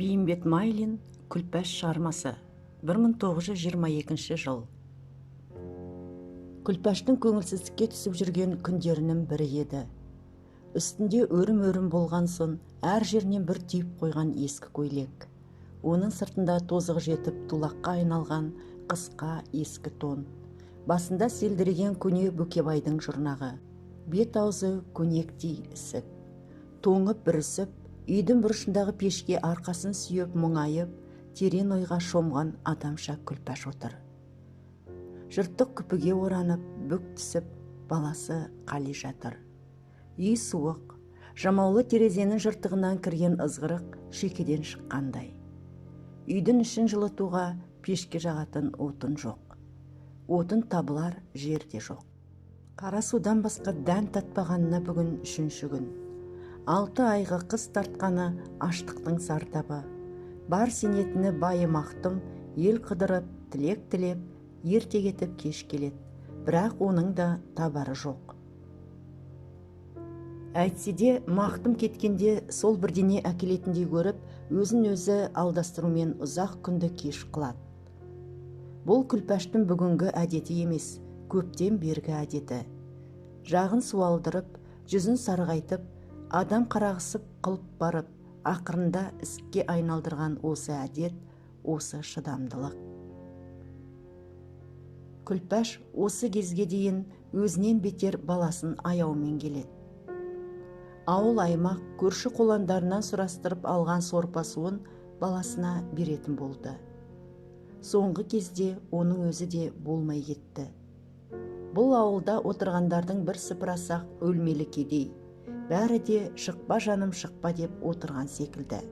Бейімбет Майлин «Күлпәш» шығармасы, 1922 жыл. Күлпәштің көңілсіздікке түсіп жүрген күндерінің бірі еді. Үстінде өрім-өрім болған соң әр жерінен бір түйіп қойған ескі көйлек. Оның сыртында тозығы жетіп тулаққа айналған қысқа ескі тон. Басында селдіреген көне Бөкебайдың жұрнағы. Бет аузы көнектей ісік. Тоңып бүрісіп, үйдің бұрышындағы пешке арқасын сүйеп мұңайып, терең ойға шомған адамша Күлпәш отыр. Жыртық күпіге оранып, бүк түсіп, баласы Қали жатыр. Үй суық, жамаулы терезенің жыртығынан кірген ызғырық шекеден шыққандай. Үйдің ішін жылытуға пешке жағатын отын жоқ. Отын табылар жер де жоқ. Қара судан басқа дән татпағанына бүгін үшінші күн. 6 айға қыс тартқаны аштықтың зардабы. Бар сенетіні байы Мақтым ел қыдырып, тілек тілеп, ерте кетіп кеш келеді. Бірақ оның да табары жоқ. Әйтсе де Мақтым кеткенде сол бірдене әкелетіндей көріп, өзін өзі алдастырумен ұзақ күнді кеш қылады. Бұл Күлпәштің бүгінгі әдеті емес, көптен бергі әдеті. Жағын суалдырып, жүзін сарғайтып, адам қарағысып қылып барып, ақырында ісікке айналдырған осы әдет, осы шыдамдылық. Күлпәш осы кезге дейін өзінен бетер баласын аяумен келеді. Ауыл аймақ көрші қоландарынан сұрастырып алған сорпа суын баласына беретін болды. Соңғы кезде оның өзі де болмай кетті. Бұл ауылда отырғандардың бір сыпырасақ өлмелі кедей. Бәрі де шықпа жаным шықпа деп отырған секілді.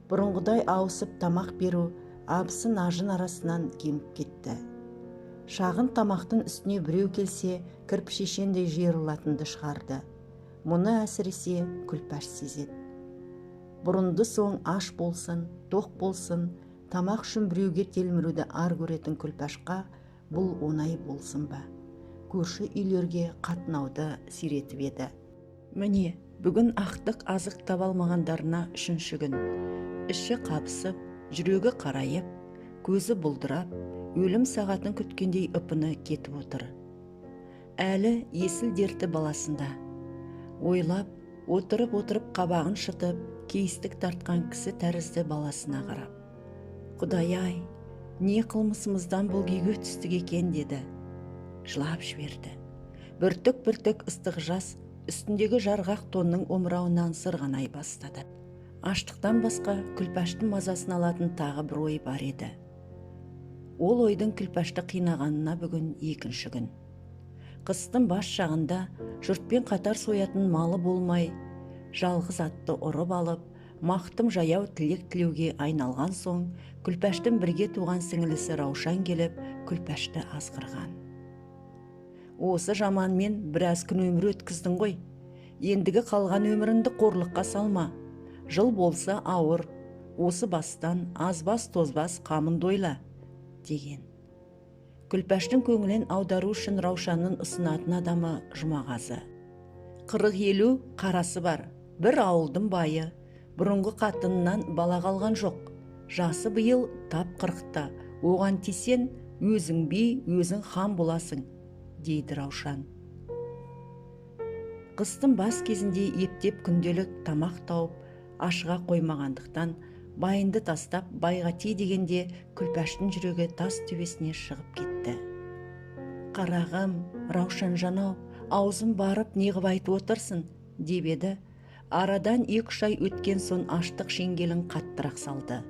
Бұрынғыдай ауысып тамақ беру абысын ажын арасынан кеміп кетті. Шағын тамақтың үстіне біреу келсе, кірпі шешендей жиырылатынды шығарды. Мұны әсіресе Күлпәш сезеді. Бұрынды соң аш болсын, тоқ болсын, тамақ үшін біреуге телміруді ар көретін Күлпәшқа бұл оңай болсын ба? Көрші үйлерге қатынауды сиретіп еді. Міне, бүгін ақтық азық таба алмағандарына үшінші күн. Іші қабысып, жүрегі қарайып, көзі бұлдырап, өлім сағатын күткендей үпіні кетіп отыр. Әлі есіл дерті баласында. Ойлап, отырып-отырып қабағын шытып, кейістік тартқан кісі тәрізді баласына қарап. Құдай-ай, не қылмысымыздан бұл күйге түстік екен деді. Жылап жіберді. Бүртік-бүртік ыстық жас үстіндегі жарғақ тонның омырауынан сырғанай бастады. Аштықтан басқа Күлпәштің мазасын алатын тағы бір ой бар еді. Ол ойдың Күлпәшті қинағанына бүгін екінші күн. Қыстың бас жағында жұртпен қатар соятын малы болмай, жалғыз атты ұрып алып, Мақтым жаяу тілек тілеуге айналған соң, Күлпәштің бірге туған сіңілісі Раушан келіп, Күлпәшті азғырған. Осы жаманмен біраз күн өмір өткіздің ғой. Ендігі қалған өміріңді қорлыққа салма. Жыл болса ауыр, осы бастан азбас тозбас қамынды ойла, деген. Күлпәштің көңілін аудару үшін Раушанның ұсынатын адамы Жұмағазы. 40-50 қарасы бар, бір ауылдың байы, бұрынғы қатынынан бала қалған жоқ. Жасы биыл тап 40-та, оған тисен, өзің би, өзің хан боласың, дейді Раушан. Қыстың бас кезінде ептеп күнделік тамақ тауып, ашыға қоймағандықтан, байынды тастап байға ти дегенде Күлпәштің жүрегі тас төбесіне шығып кетті. Қарағым, Раушан жанау, аузын барып неғып айтып отырсың, деп еді. Арадан 2-3 ай өткен соң аштық шеңгелін қаттырақ салды.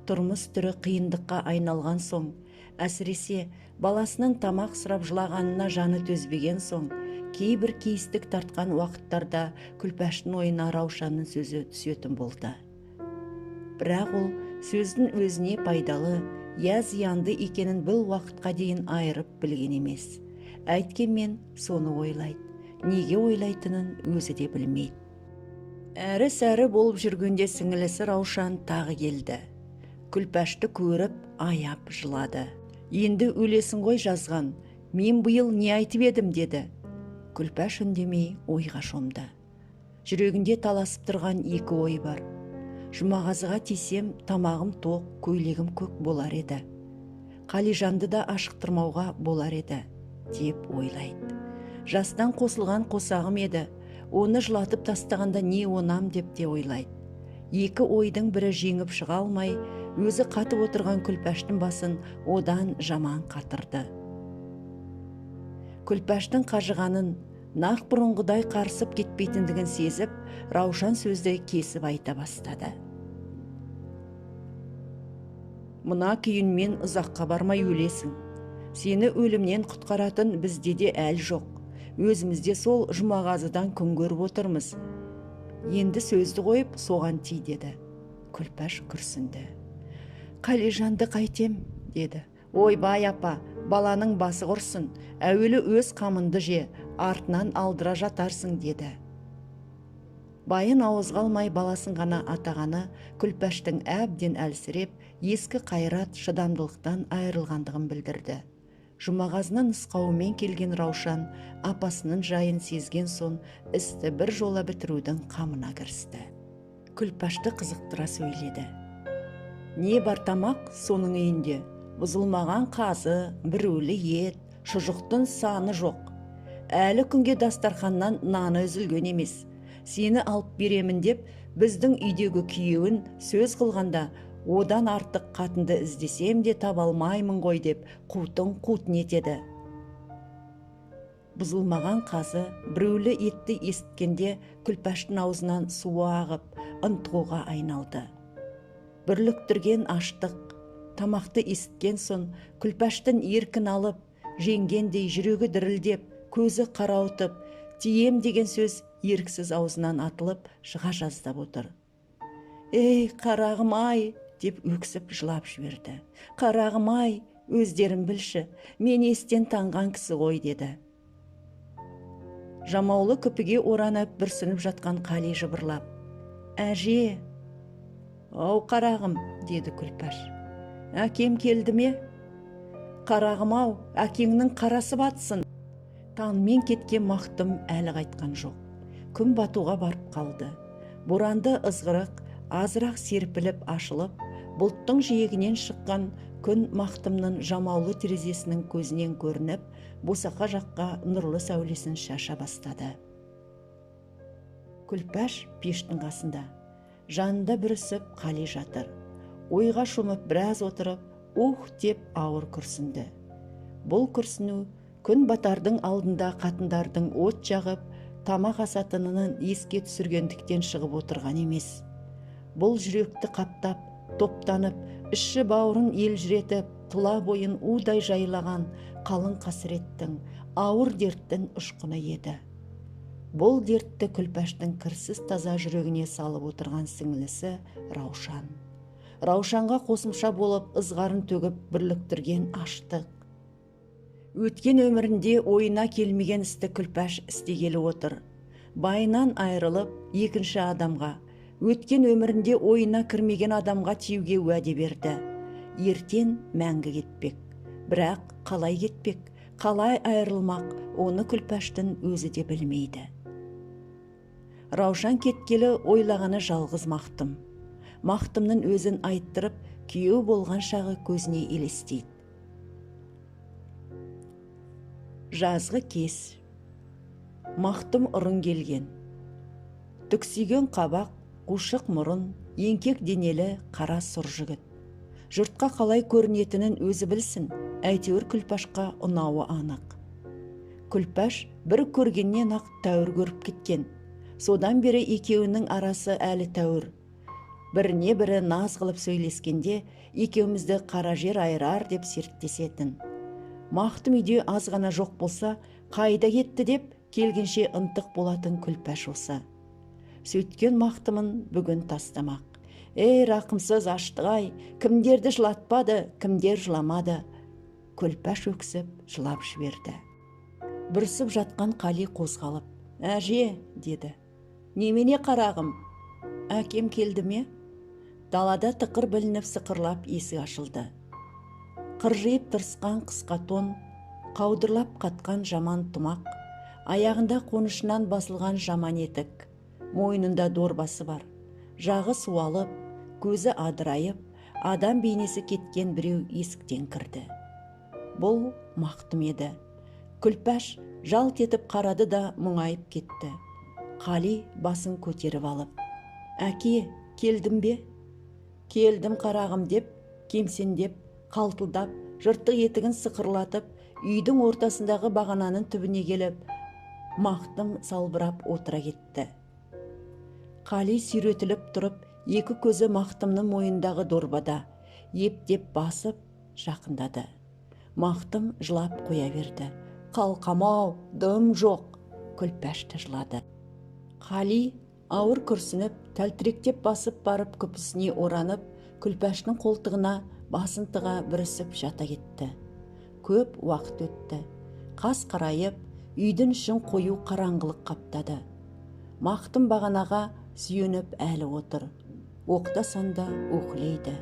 Тұрмыс түрі қиындыққа айналған соң, әсіресе баласының тамақ сұрап жылағанына жаны төзбеген соң, кейбір кейістік тартқан уақыттарда Күлпәштің ойына Раушанның сөзі түсетін болды. Бірақ ол сөздің өзіне пайдалы, я зиянды екенін бұл уақытқа дейін айырып білген емес. Әйткенмен соны ойлайды. Неге ойлайтынын өзі де білмейді. Әрі-сәрі болып жүргенде сіңілісі Раушан тағы келді. Күлпәшті көріп, аяп жылады. Енді өлесің ғой жазған, мен биыл не айтып едім деді. Күлпәш үндемей ойға шомды. Жүрегінде таласып тұрған екі ой бар. Жұмағазыға тисем, тамағым тоқ, көйлегім көк болар еді. Қалижанды да ашықтырмауға болар еді, деп ойлайды. Жастан қосылған қосағым еді, оны жылатып тастағанда не онам деп те ойлайды. Екі ойдың бірі жеңіп шыға алмай, өзі қатып отырған Күлпәштің басын одан жаман қатырды. Күлпәштің қажығанын, нақ бұрынғыдай қарысып кетпейтіндігін сезіп, Раушан сөзді кесіп айта бастады. Мына күйінмен ұзаққа бармай өлесің. Сені өлімнен құтқаратын бізде де әл жоқ. Өзімізде сол Жұмағазыдан күн көріп отырмыз. Енді сөзді қойып, соған ти деді. Күлпәш күрсінді. Қалижанды қайтем, деді. Ойбай апа, баланың басы құрсын, әуелі өз қамынды же, артынан алдыра жатарсың, деді. Байын ауызға алмай баласын ғана атағаны Күлпәштің әбден әлсіреп, ескі қайрат шыдамдылықтан айырылғандығын білдірді. Жұмағазының нұсқауымен келген Раушан апасының жайын сезген соң істі бір жола бітірудің қамына кірісті. Күлпәшті қызықтыра сөйледі. Не бар тамақ соның үйінде, бұзылмаған қазы, біреулі ет, шұжықтың саны жоқ. Әлі күнге дастарханнан наны үзілген емес. Сені алып беремін деп біздің үйдегі күйеуін сөз қылғанда, одан артық қатынды іздесем де таба алмаймын ғой деп қутын қутын етеді. Бұзылмаған қазы, біреулі етті есіткенде Күлпәштің аузынан суы ағып, ынтығуға айналды. Бүрліктірген аштық, тамақты есіткен соң Күлпәштің еркін алып, жеңгендей жүрегі дірілдеп, көзі қарауытып, тием деген сөз еріксіз аузынан атылып, шыға жаздап отыр. Ей, қарағым ай, деп өксіп жылап жіберді. Қарағым ай, өздерін білші, мен естен танған кісі ғой, деді. Жамаулы күпіге оранып бүрсініп жатқан Қали жыбырлап. Әже, ау қарағым, деді Күлпәш. Әкем келді ме? Қарағым ау, әкеңнің қарасы батсын. Таңмен кеткен Мақтым әлі қайтқан жоқ. Күн батуға барып қалды. Боранды ызғырық азырақ серпіліп ашылып, бұлттың жиегінен шыққан күн Мақтымның жамаулы терезесінің көзінен көрініп, босақа жаққа нұрлы сәулесін шаша бастады. Күлпәш пештің қасында, жанында бүрісіп Қали жатыр. Ойға шомып біраз отырып, ух деп ауыр күрсінді. Бұл күрсіну күн батардың алдында қатындардың от жағып, тамақ асатынын еске түсіргендіктен шығып отырған емес. Бұл жүректі қаптап, топтанып, іші бауырын елжіретіп, тұла бойын удай жайлаған қалың қасіреттің, ауыр дерттің ұшқыны еді. Бұл дертті Күлпәштің кірсіз таза жүрегіне салып отырған сіңлісі Раушан. Раушанға қосымша болып ызғарын төгіп бірліктірген аштық. Өткен өмірінде ойына келмеген істі Күлпәш істегелі отыр. Байынан айырылып, екінші адамға, өткен өмірінде ойына кірмеген адамға тиюге уәде берді. Ертең мәңгі кетпек. Бірақ қалай кетпек, қалай айырылмақ, оны Күлпәштің өзі де білмейді. Раушан кеткелі ойлағаны жалғыз Мақтым. Мақтымның өзін айттырып, күйеу болған шағы көзіне елестейді. Жазғы кес. Мақтым ұрын келген. Түксиген қабақ, қушық мұрын, еңкек денелі қара сұр жігіт. Жұртқа қалай көрінетінін өзі білсін, әйтеуір Күлпашқа ұнауы анық. Күлпаш бір көргеннен ақ тәуір көріп кеткен. Содан бері екеуінің арасы әлі тәуір. Біріне бірі наз қылып сөйлескенде, екеумізді қара жер айырар деп серттесетін. Мақтым үйде аз ғана жоқ болса, қайда кетті деп келгенше ынтық болатын Күлпәш осы. Сөйткен Мақтымын бүгін тастамақ. Ей, рақымсыз аштық-ай, кімдерді жылатпады, кімдер жыламады. Күлпәш өксіп жылап жіберді. Бүрсіп жатқан Қали қозғалып, әже, деді. Немене қарағым? Әкем келді ме? Далада тықыр білініп сықырлап есік ашылды. Қыржиып тырысқан қысқа тон, қаудырлап қатқан жаман тұмақ, аяғында қонышынан басылған жаман етік, мойнында дорбасы бар, жағы суалып, Көзі адырайып, адам бейнесі кеткен біреу есіктен кірді. Бұл Мақтым еді. Күлпәш жалт етіп қарады да мұңайып кетті. Қали басын көтеріп алып, «Әке, келдім бе?» «Келдім, қарағым», деп кемсендеп, қалтылдап, жыртық етігін сықырлатып, үйдің ортасындағы бағананың түбіне келіп, Мақтым салбырап отыра кетті. Қали сүйретіліп тұрып, екі көзі Мақтымның мойнындағы дорбада, ептеп басып жақындады. Мақтым жылап қоя берді. «Қалқам-ау, дым жоқ!» Күлпәш те жылады. Қали ауыр күрсініп, тәлтіректеп басып барып күпісіне оранып, Күлпәштің қолтығына басын тыға бүрісіп жата кетті. Көп уақыт өтті. Қас қарайып, үйдің ішін қою қараңғылық қаптады. Мақтым бағанаға сүйеніп әлі отыр. Оқта-санда уһілейді.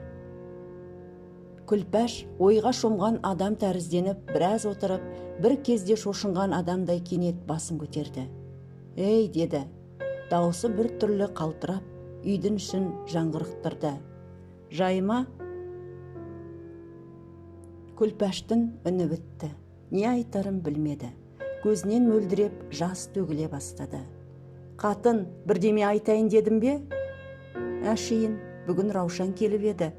Күлпәш ойға шомған адам тәрізденіп біраз отырып, бір кезде шошынған адамдай кенет басын көтерді. «Ей!» деді. Даусы бір түрлі қалтырап, үйдің ішін жаңғырықтырды. «Жайма?» Күлпәштің үні бітті. Не айтарын білмеді. Көзінен мөлдіреп жас төгіле бастады. «Қатын, бірдеме айтайын дедім бе?» «Әшейін, бүгін Раушан келіп еді».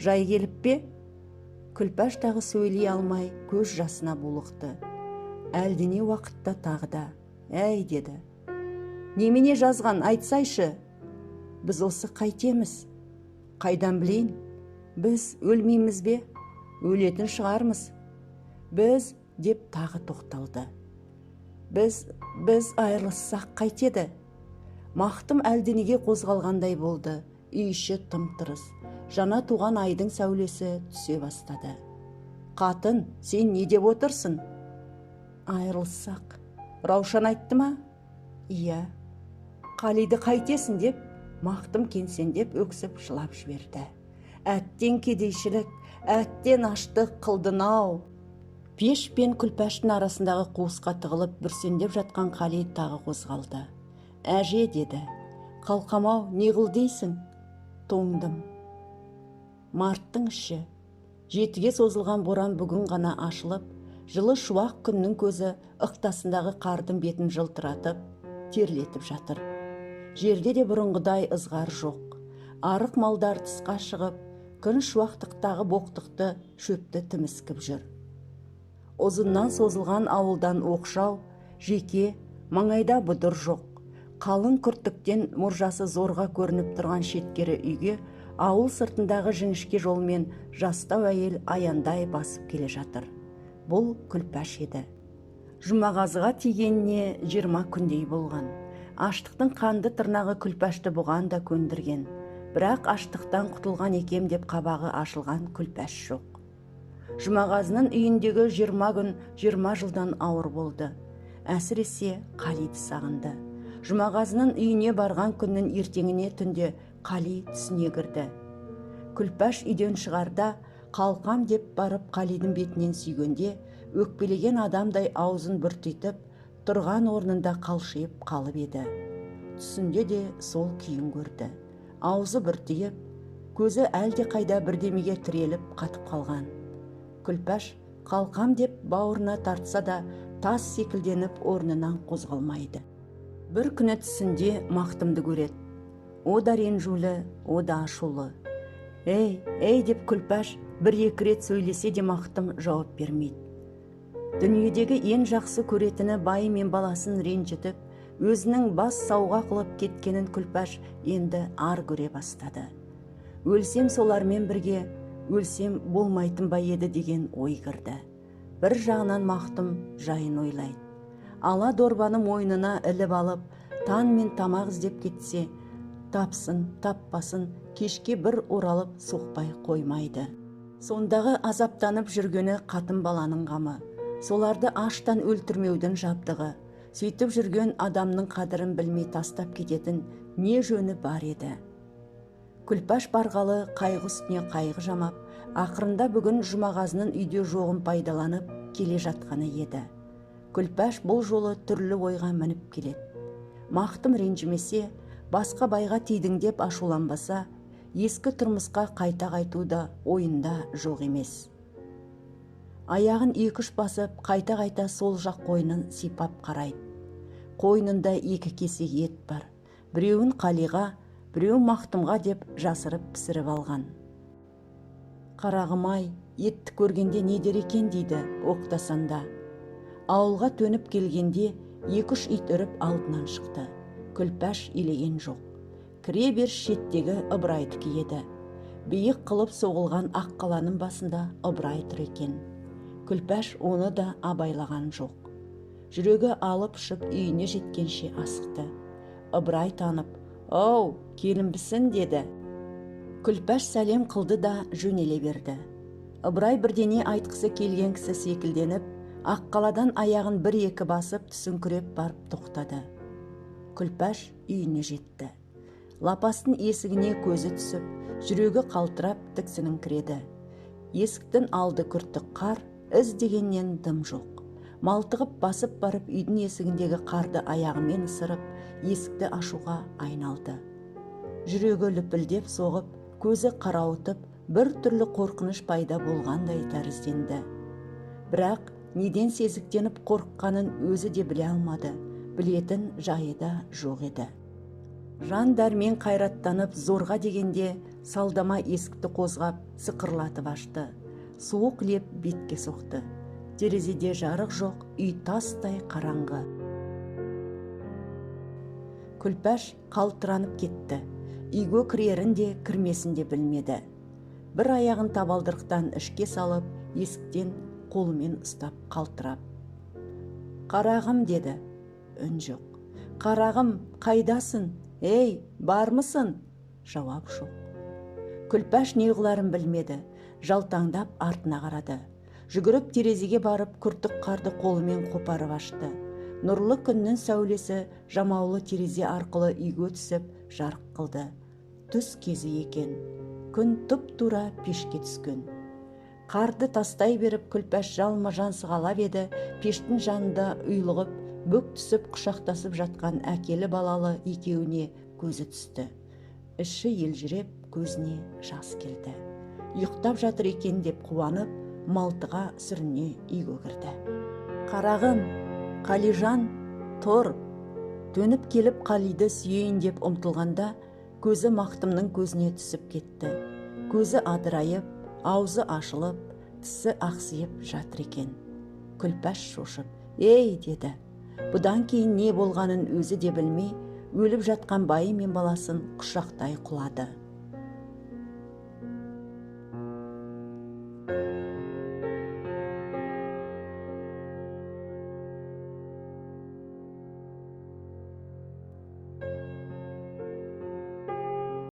«Жай келіп пе?» Күлпәш тағы сөйлей алмай көз жасына булықты. Әлдене уақытта тағы да, «Әй!» деді. «Немене жазған, айтсайшы?» «Біз осы қайтеміз?» «Қайдан білейін? Біз өлмейміз бе? Өлетін шығармыз. Біз...» деп тағы тоқталды. Біз айырылыссақ қайтеді?» Мақтым әлденеге қозғалғандай болды. Үй іші тым-тырыс. Жаңа туған айдың сәулесі түсе бастады. «Қатын, сен не деп отырсың?» «Айырылыссақ. Раушан айтты ма?» «Иә». «Қалиді қайтесің?» деп Мақтым кенсеңдеп өксіп жылап жіберді. «Әттең кедейшілік, әттең аштық қылдың-ау!» Пеш пен Күлпәштің арасындағы қуысқа тығылып бүрсеңдеп жатқан Қали тағы қозғалды. «Әже!» деді. «Қалқам-ау, не қыл дейсің? Тоңдым». Марттың іші. 7-ге созылған боран бүгін ғана ашылып, жылы шуақ күннің көзі ықтасындағы қардың бетін жылтыратып, терлетіп жатыр. Жерде де бұрынғыдай ызғар жоқ. Арық малдар тысқа шығып, күн шуақтықтағы боқтықты шөпті тіміскіп жүр. Ұзыннан созылған ауылдан оқшау, жеке, маңайда бұдыр жоқ. Қалың күртіктен мұржасы зорға көрініп тұрған шеткері үйге ауыл сыртындағы жіңішке жолмен жастау әйел аяңдай басып келе жатыр. Бұл Күлпәш еді. Жұмағазыға тигеніне 20 күндей болған. Аштықтың қанды тырнағы Күлпәшті бұған да көндірген. Бірақ аштықтан құтылған екем деп қабағы ашылған Күлпәш жоқ. Жұмағазының үйіндегі 20 күн 20 жылдан ауыр болды. Әсіресе Қалиді сағынды. Жұмағазының үйіне барған күннің ертеңіне түнде Қали түсіне кірді. Күлпәш үйден шығарда, қалқам деп барып Қалидің бетінен сүйгенде, өкпелеген адамдай аузын бүртитіп, тұрған орнында қалшиып қалып еді. Түсінде де сол күйін көрді. Аузы бүртиіп, көзі әлде қайда бірдемеге тіреліп қатып қалған. Күлпәш қалқам деп бауырына тартса да тас секілденіп орнынан қозғалмайды. Бір күні түсінде Мақтымды көреді. О да ренжулі, о да ашулы. «Ей, ей!» деп Күлпәш бір-екі рет сөйлесе де Мақтым жауап бермейді. Дүниедегі ең жақсы көретіні байы мен баласын ренжітіп, өзінің бас сауға қылып кеткенін Күлпәш енді ар көре бастады. Өлсем солармен бірге, өлсем болмайтын ба еді деген ой кірді. Бір жағынан Мақтым жайын ойлайды. Ала дорбаны мойнына іліп алып, таң мен тамақ іздеп кетсе, тапсын, таппасын, кешке бір оралып соқпай қоймайды. Сондағы азаптанып жүргені қатын баланың қамы. Соларды аштан өлтірмеудің жабдығы. Сөйтіп жүрген адамның қадірін білмей тастап кететін не жөні бар еді. Күлпәш барғалы қайғы үстіне қайғы жамап, ақырында бүгін Жұмағазының үйде жоғын пайдаланып келе жатқаны еді. Күлпәш бұл жолы түрлі ойға мініп келеді. Мақтым ренжімесе, басқа байға тидің деп ашуланбаса, Ескі тұрмысқа қайта қайту да ойында жоқ емес. Аяғын екі-үш басып, қайта-қайта сол жақ қойнын сипап қарайды. Қойнында екі кесек ет бар. Біреуін Қалиға, біреуін Мақтымға деп жасырып пісіріп алған. Қарағым-ай, етті көргенде не дер екен дейді оқтасанда. Ауылға төніп келгенде екі-үш ит үріп алдынан шықты. Күлпәш елеген жоқ. Кіре беріс шеттегі Ыбырайдікі еді. Биік қылып соғылған ақ қаланың басында Ыбырай тұр екен. Күлпәш оны да абайлаған жоқ. Жүрегі алып ұшып үйіне жеткенше асықты. Ыбырай танып, «Оу, келінбісін?» деді. Күлпәш сәлем қылды да жөнеле берді. Ыбырай бірдене айтқысы келген кісі секілденіп, Аққаладан аяғын бір-екі басып түсіңкіреп барып тоқтады. Күлпәш үйіне жетті. Лапастың есігіне көзі түсіп, жүрегі қалтырап тіксініңкіреді. Есіктің алды күртік қар, із дегеннен дым жоқ. Малтығып басып барып үйдің есігіндегі қарды аяғымен ысырып, есікті ашуға айналды. Жүрегі лүпілдеп соғып, көзі қарауытып, бір түрлі қорқыныш пайда болғандай тәрізденді. Бірақ неден сезіктеніп қорыққанын өзі де біле алмады, білетін жайы да жоқ еді. Жан дәрмен қайраттанып зорға дегенде салдама есікті қозғап сықырлатып ашты. Суық леп бетке соқты. Терезеде жарық жоқ, үй тастай қараңғы. Күлпәш қалтыранып кетті. Үйге кірерін де кірмесін де білмеді. Бір аяғын табалдырықтан ішке салып, есіктен қолымен ұстап қалтырап. «Қарағым», деді. Үн жоқ. «Қарағым, қайдасың? Ей, бармысың?» Жауап жоқ. Күлпәш не қыларын білмеді. Жалтаңдап артына қарады. Жүгіріп терезеге барып, күртік қарды қолымен қопарып ашты. Нұрлы күннің сәулесі жамаулы терезе арқылы үйге түсіп, жарық қылды. Түс кезі екен. Күн тұп-тура пешке түскен. Қарды тастай беріп Күлпәш жалма-жан сығалап еді, пештің жанында ұйлығып, бүк түсіп құшақтасып жатқан әкелі балалы екеуіне көзі түсті. Іші елжіреп, көзіне жас келді. Ұйықтап жатыр екен деп қуанып, малтыға сүріне үйге кірді. «Қарағым, Қалижан, тұр!» Төніп келіп Қалиді сүйейін деп ұмтылғанда, көзі Мақтымның көзіне түсіп кетті. Көзі адырайып, аузы ашылып, тісі ақсиып жатыр екен. Күлпәш шошып, «Ей!» деді. Бұдан кейін не болғанын өзі де білмей, өліп жатқан байы мен баласын құшақтай құлады.